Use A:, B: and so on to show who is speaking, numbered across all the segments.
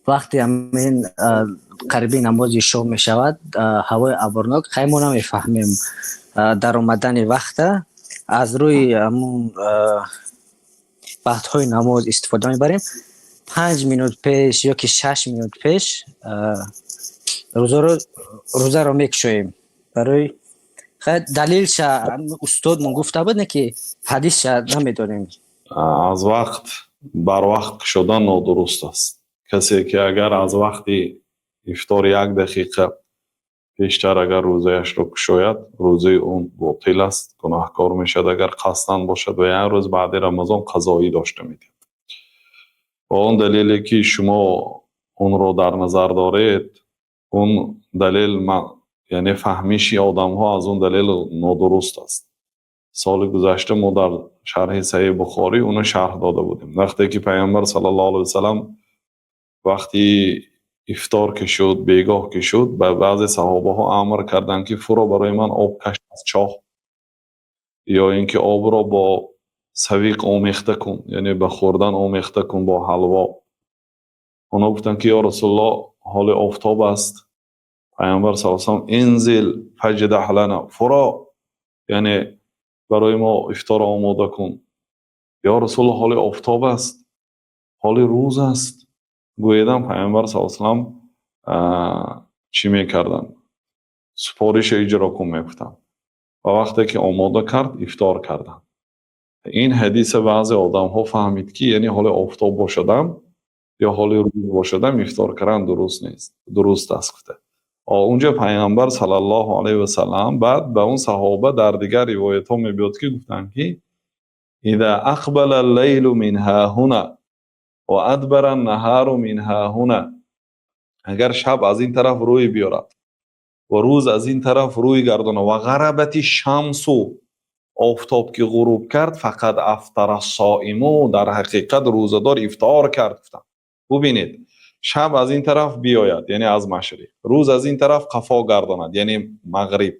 A: Вақте ҳамин қариби намози шом мешавад, ҳавои абрнок, хай, мо намефаҳмем дар омадани вақта, аз рӯи ҳамун вақтҳои намоз истифода мебарем. 5 минут пеш ё ки 6 минут пеш рӯзаро мекушоем. Барои далелша устодмон гуфта буд, не ки ҳадисша намедонем.
B: Аз вақт барвақт кушодан нодуруст аст. Касе ки агар аз вақти ифтор як дақиқа пештар агар рӯзаашро кушояд, рӯзаи ӯ ботил аст, гунаҳкор мешавад, агар қасдан бошад, ва як рӯз баъди Рамазон қазоӣ дошта медиҳад. Ва он далеле ки шумо онро дар назар доред, он далел, яъне фаҳмиши одамҳо аз он далел нодуруст аст. Соли гузашта мо дар шарҳи Саҳиҳи Бухорӣ уно шарҳ дода будем. Вақте ки Пайғамбар саллаллоҳу алайҳи васаллам вақти ифтор ки шуд, бегоҳ ки шуд, ба баъзе саҳобаҳо амр карданд, ки фуро, барои ман об каш аз чоҳ ё ин ки обро бо савиқ омехта кун, яъне ба хӯрдан омехта кун бо ҳалво. Онҳо гуфтанд, ки ё Расулуллоҳ, ҳоли офтоб аст. Пайғамбар саллаллоҳу алайҳи васаллам: «Инзил фаҷдаҳ лана», фуро, яъне барои мо ифторро омода кун. Ё Расулуллоҳ, ҳоли офтоб аст, ҳоли рӯз аст, гӯедам. Пайғамбар саллаллоҳу алайҳи васаллам чӣ мекарданд? Супориша иҷро кун, мегуфтанд. Ва вақте ки омода кард, ифтор карданд. Ин ҳадиса баъзе одамҳо фаҳмид, ки яъне ҳоли офтоб бошадам ё ҳоли рӯз бошадам ифтор кардан дуруст нест, дуруст аст, гуфта. Унҷо Пайғамбар саллаллоҳу алайҳи васаллам баъд ба он саҳоба дар дигар ривоятҳо мебиёд, ки гуфтанд, ки إذا أقبل الليل من هاهنا وأدبر النهار من هاهنا, агар шаб аз ин тараф рӯй биёрад ва рӯз аз ин тараф рӯй гардонад, وغربت الشمس, офтоб ки ғуруб кард, فقد أفطر الصائم, дар ҳақиқат рӯзадор ифтор кард, гуфтанд. Бубинед, шаб аз ин тараф биёяд, яъне аз машриқ, рӯз аз ин тараф қафо гардонад, яъне мағриб,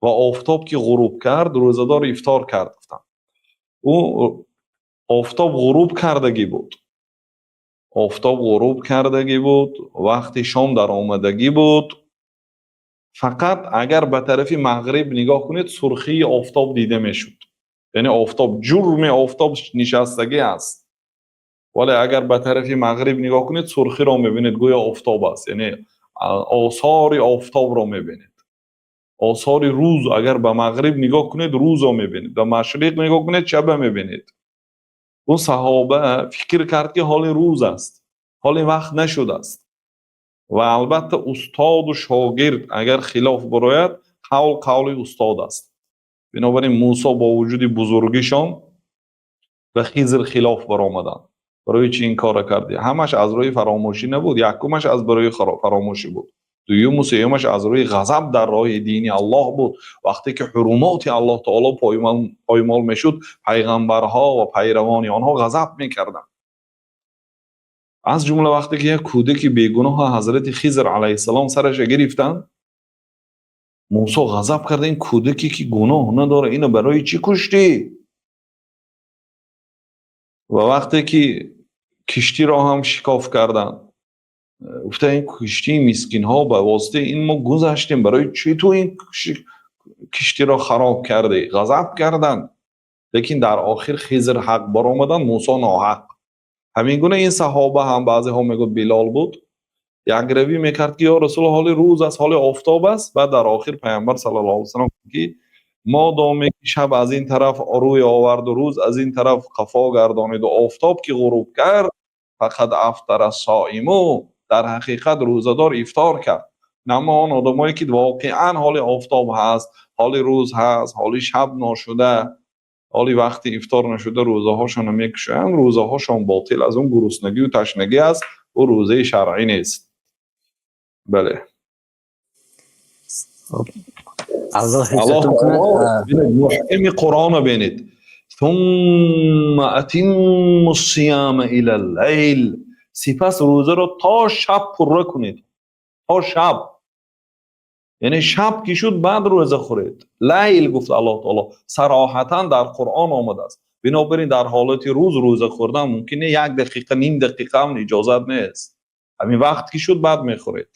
B: ва офтоб ки ғуруб кард, рӯзадор ифтор кард, гуфтанд. Ӯ офтоб ғуруб кардагӣ буд, офтоб ғуруб кардагӣ буд, вақти шом даромадагӣ буд. Фақат агар ба тарафи мағриб нигоҳ кунед, сурхии офтоб дида мешуд, яъне офтоб, ҷурми офтоб нишастагӣ аст, вале агар ба тарафи мағриб нигоҳ кунед, сурхиро мебинед, гӯё офтоб аст, яъне осори офтобро мебинед, осори рӯз. Агар ба мағриб нигоҳ кунед, рӯзо мебинед, ба машриқ нигоҳ кунед, шаба мебинед. Ӯ саҳоба фикр кард, ки ҳоли рӯз аст, ҳоли вақт нашудааст. Ва албатта, устоду шогирд агар хилоф барояд, қавл қавли устод аст. Бинобар ин Мусо бо вуҷуди бузургишон ба Хизр хилоф баромаданд. Барои чӣ ин корро кардӣ? Ҳамаш аз рӯи фаромӯшӣ набуд. Якумаш аз барои фаромӯшӣ буд, дуюму сеюмаш аз рӯи ғазаб дар роҳи дини Аллоҳ буд. Вақте ки ҳурумоти Аллоҳ таоло поймол мешуд, пайғамбарҳо ва пайравони онҳо ғазаб мекарданд. Аз ҷумла вақте ки як кӯдаки бегуноҳа ҳазрати Хизр алайҳиссалом сараша гирифтанд, Мусо ғазаб карда: ин кӯдаке ки гуноҳ надорад, ино барои чӣ куштӣ? Ва вақте ки киштиро ҳам шикоф карданд, гуфта: ин киштии мискинҳо, ба воситаи ин мо гузаштем, барои чӣ ту ин киштиро хароб кардӣ? Ғазаб карданд, лекин дар охир Хизр ҳақ баромаданд, Мусо ноҳақ. Ҳамин гуна ин саҳоба ҳам, баъзеҳо мегӯяд, Билол буд, якравӣ мекард, ки ё Расул, ҳоли рӯз аст, ҳоли офтоб аст. Баъд дар охир Пайғамбар саллаллоҳу алайҳи васаллам, ки модоме ки шаб аз ин тараф рӯй оварду, рӯз аз ин тараф қафо гардониду, офтоб ки ғуруб кард, فقد أفطر الصائم, дар ҳақиқат рӯзадор ифтор кард. Аммо он одамое ки воқеан ҳоли офтоб ҳаст, ҳоли рӯз ҳаст, ҳоли шаб ношуда, ҳоли вақти ифтор нашуда рӯзаҳошонро мекушоянд, рӯзаҳошон ботил. Аз он гуруснагию ташнагӣ аст, ӯ рӯзаи шаръӣ нест. Бале.
A: Аллоҳ ҳифзатон кунад.
B: Муҳками Қуръонро бинед: ثم أتموا الصيام إلى الليل, сипас рӯзаро то шаб пурра кунед. То шаб, яъне шаб ки шуд, баъд рӯза хӯред. Лайл гуфт Аллоҳ таоло, сароҳатан дар Қуръон омадааст. Бинобар ин дар ҳолати рӯз рӯза хӯрдан мумкин не, як дақиқа, ним дақиқа ҳам иҷозат нест. Ҳамин вақт ки шуд, баъд мехӯред.